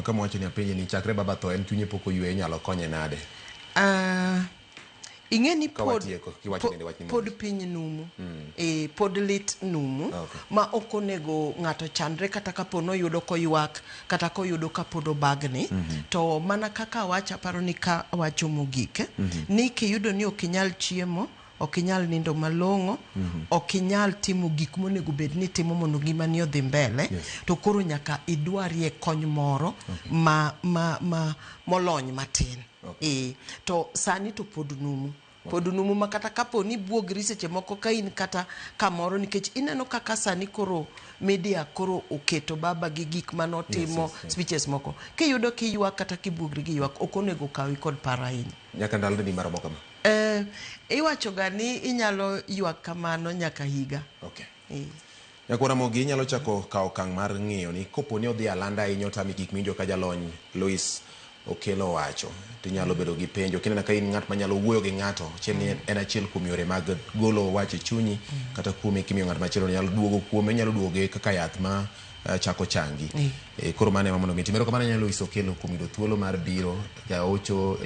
kama wacho ni apenje ni chakre baba tho en chunye pok oywe inyalo konye nade? Ing'e ni Ka pod, watieko, kiwacho nende wachni pod piny numu. Pod lit numu. Ma ok onego ng'ato chandre kata kapo noyudo koywak kata koyudo kapod obagni. To mana kaka awacho, aparo ni ka awacho mogik, ni kiyudo ni ok inyal chiemo, ok inyal nindo malong'o, ok inyal timo gik monego bed ni itimo mondo ngimani odhi mbele, to koro nyaka idwarie kony moro ma molony matin. To sani to pod numu. Pod numu ma kata kapo ni buogri seche moko ka in kata kamoro, nikech ineno kaka sani koro media koro oketo baba gi gik manotimo, speeches moko, kiyudo kiywak kata kibuogri gi ywak, ok onego kawi kod paro ahinya. Nyaka ndalo ni maromo kama. Iwacho ga ni inyalo ywak kamano nyaka higa. Nyakwar Ramogi, inyalo chako kawo okang' mar ng'iyo ni kopo ni odhi alanda ahinya otami gik miwinjo ka jalony Lois Okello wacho, tinyalo bedo gi penjo. Kineno ka in ng'at manyalo wuoyo gi ng'ato, achiel ni en achiel kuom yore mag golo wach e chunyi, kata kuome kimiyo ng'at machielo nyalo duogo kuome, nyalo duoge kaka yath ma chako changi. Koro mano ema mondo mi tim. Erokamano ahinya Lois Okello kuom yudo thuolo mar biro jaocho.